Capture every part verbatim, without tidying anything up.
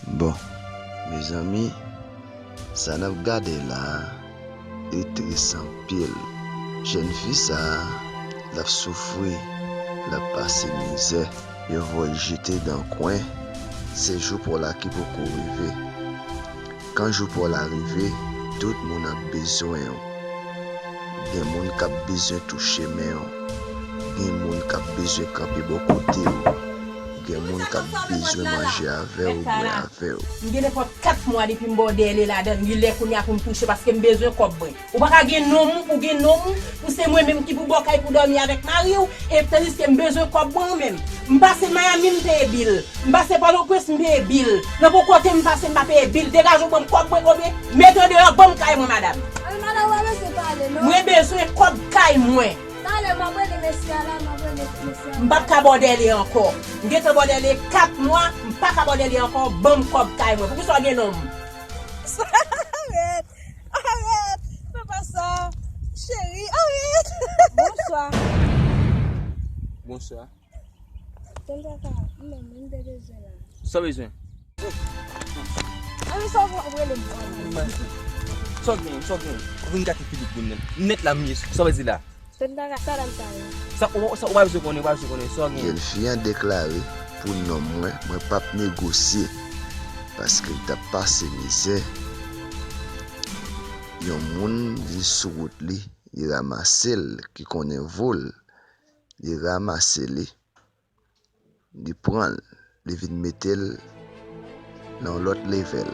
Bon, mezanmi, sa n ap gade la a, li tris anpil. Jèn fi sa a, l ap soufri, l ap pase mizè. Yo voye l jete nan kwen, se jou pa w la ki poko rive. Kan jou pa w la rive, tout moun ap bezwen w. Gen moun k ap bezwen touche men w. Gen moun k ap bezwen kanpe bò kote w. Gen moun k ap bezwen manje avè w, bwè avè w. M gen nenpòt kat mwa depi m bòdèle ladan l, li lè kounye a pou m touche paske m bezwen kòb mwen. Ou pa ka gen nonm ou, ou gen nonm ou, pou se mwen menm ki pou bò kay pou dòmi avèk mari w, e tandiske m bezwen kòb mwen menm. M pase Miami, m peye bil. M pase Pòtoprens, m peye bil. Nenpòt kote m pase, m pa peye bil. Degaje w, ban m kòb mwen, oubyen mete w deyò, ban m kay mwen, madanm. Ay, madanm, ou pa bezwen pale, non. Mwen bezwen kòb kay mwen. Talè, m ap rele mesye a la, m ap rele mesye a. M p ap ka bòdèle ankò. M gentan bòdèle kat mwa, m pa ka bòdèle ankò, ban m kòb kay mwen. Poukisa w gen nonm? Arèt! Arèt! Fè pa sa! Cheri, arèt! Bonswa. Bonswa. Tèl kaka, m menm, m te bezwen la. Sa w bezwen? Ann sa w ap rele m. Sa w gen, sa w gen? Ou vin gate figi moun nan. Nèt la m ye. Sa w vle di la? Tèt kaka, sa dam sa ye? Sa, ou, sa, ou pa bezwen konnen, ou pa bezwen konnen. Sa w gen? Jèn fi an deklare, pou nonm mwen, mwen p ap negosye. Paske l t ap pase mizè. Yon moun vin sou wout li, li ranmase l, ki konnen vo l. Li ranmase li, li pran l, li vin mete l nan yon lòt level.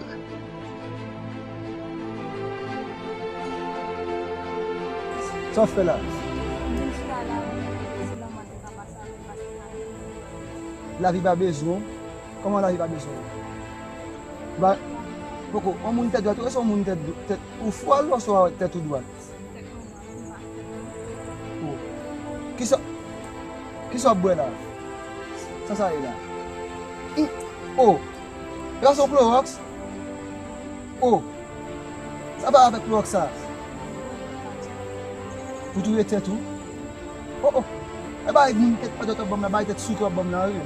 Sa w fè la? Lavi pa bezwen w? Kòman lavi pa bezwen w? Ba, poko, yon moun tèt dwat, ou se yon moun tèt, tèt ou fwal, oswa tèt ou dwat? Oh. Kisa, kisa w ap bwè la? Sa sa ye la? I, oh. E pa se yon klowòks? Oh. Sa pa avèk klowòks sa? Pou touye tèt ou? Oh, oh. E bay moun tèt pa dwat w ap ban m la, bay tèt sout w ap ban m la, wi.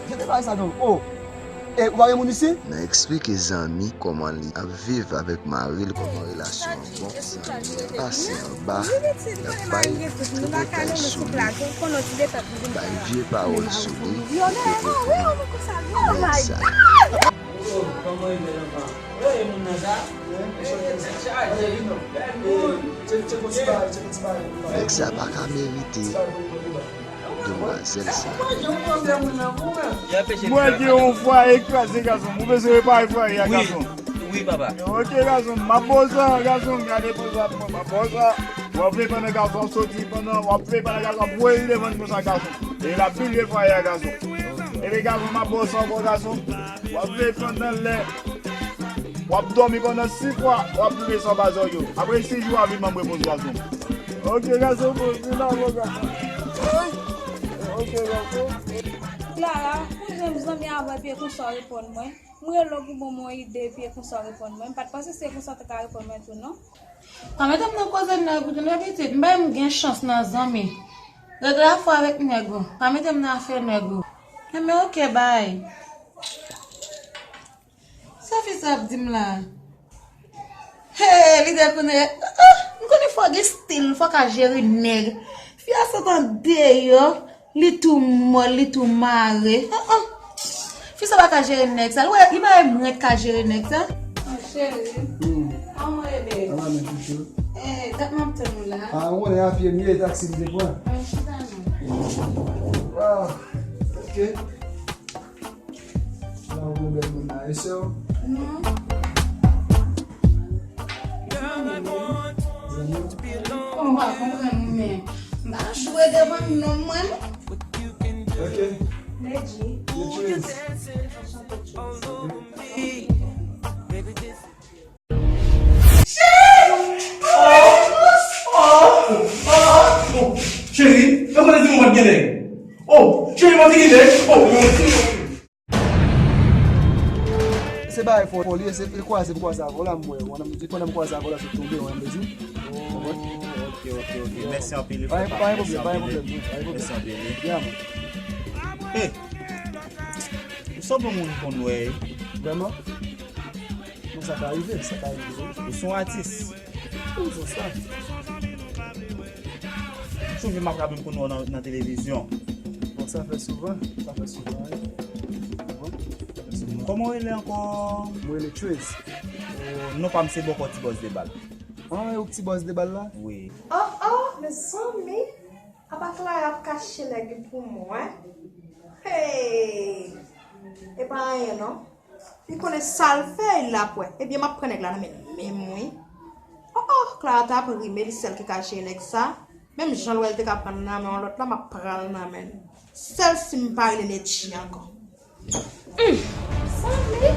Jete bay sa non. Oh. E ou pa gen moun isi? Nan eksplike zanmi kòman li ap viv avèk mari l, kòman relasyon an bon, zanmi an pase anba, l ap bay tripotay sou li, bay vye pawòl sou li, epi pou nèg sa. Nèg sa pa ka merite demwazèl sa. Mwen gen yon fwaye kraze, gason m. Ou bezwen repare fwaye a, gason m? Wi, papa. Ok, gason m. M ap ba w sa, gason m. Gade pou sa pou mwen. M ap ba w sa. W ap veye pandan gason ap soti, pandan w ap veye pandan gason ap voye li devan l konsa, gason m. E l ap pilye fwaye a, gason m. Epi, gason m, m ap ba w sa ankò, gason m. W ap veye pandan lè. W ap dòmi pandan sis fwa, w ap tounen san pa zòryo. Apre sis jou a vin manm repons gason. Ok, gason, bon, vin la, bon, gason. Ok, gason. Clara, ou menm zanmi avè pye konsa w reponn mwen. M rele w pou ban m yon ide pye konsa w reponn mwen. M pa t panse se konsa w te ka reponn mwen tou, non. Pa mete m nan koze nèg ou tou non, pitit. M bay m gen chans nan zanmi. Règle afè avèk nèg ou. Pa mete m nan afè nèg ou. Enben, ok, bay. Sa fi sa ap di m la? Hey, li te konnen. Ah, ah, m konnen fò gen stil, fò ka jere nèg. Fi a sot andeyò, li tou mòl, li tou mare. Ah, ah. Fi sa pa ka jere nèg sa. Li wè, li pa wè mwen ka jere nèg sa. Cheri, kòman e bèl? Ala men chouchou. Eh, dat m ap tann ou la. Ah, ou konnen a pye m ye, taksi m te pran. Mwen chita non. Ah, ok. Sa ou gen bèl moun nan, e sè w? Non. Zanmi w? Bon, m pa konprann ou, men m pa jwe devan nonm mwen, non. Ok. Medji. Medji. Cheri! Oh, oh, oh, oh. Cheri, fè mwen di mwen gen nèg. Oh, cheri, mwen di gen nèg. Oh, mwen di. Se bagay fò li ye, se li kwaze m kwaze avè w la, m wè w. Pandan m kwaze avè w la, sot tonbe, w wè m di. Oh, ok, ok, ok. Mèsi anpil, frè pa m. Mèsi anpil. Mèsi anpil. Hey! Ou sanble yon moun m konn wè. Vrèman? Bon, sa ka rive, sa ka rive, wi. Ou se yon atis. Wi, se sa. M sonje m ap raple m konn wè w nan, nan televizyon. Bon, sa fè souvan, sa fè souvan, wi. Bon, sa fè souvan. Kòman w rele ankò? Mwen rele Trace. Oh, non pa m se bòkò Ti Bòs de Bal. Ah, e ou k Ti Bòs de Bal la? Wi. Oh, oh, mezanmi. Apa Clara ap kache nèg li pou mwen? Hey! E pa anyen non. Li konnen sa l fè, l ap wè. Ebyen, m ap pran nèg la nan men l menm, wi. Oh, oh, Clara ta ap ri, men li sèl ki ka jere nèg sa. Menm jan l wè l te ka pran l nan men yon lòt la, m ap pran l nan men l. Sèl si m pa rele Nedji ankò. Hum! Sanble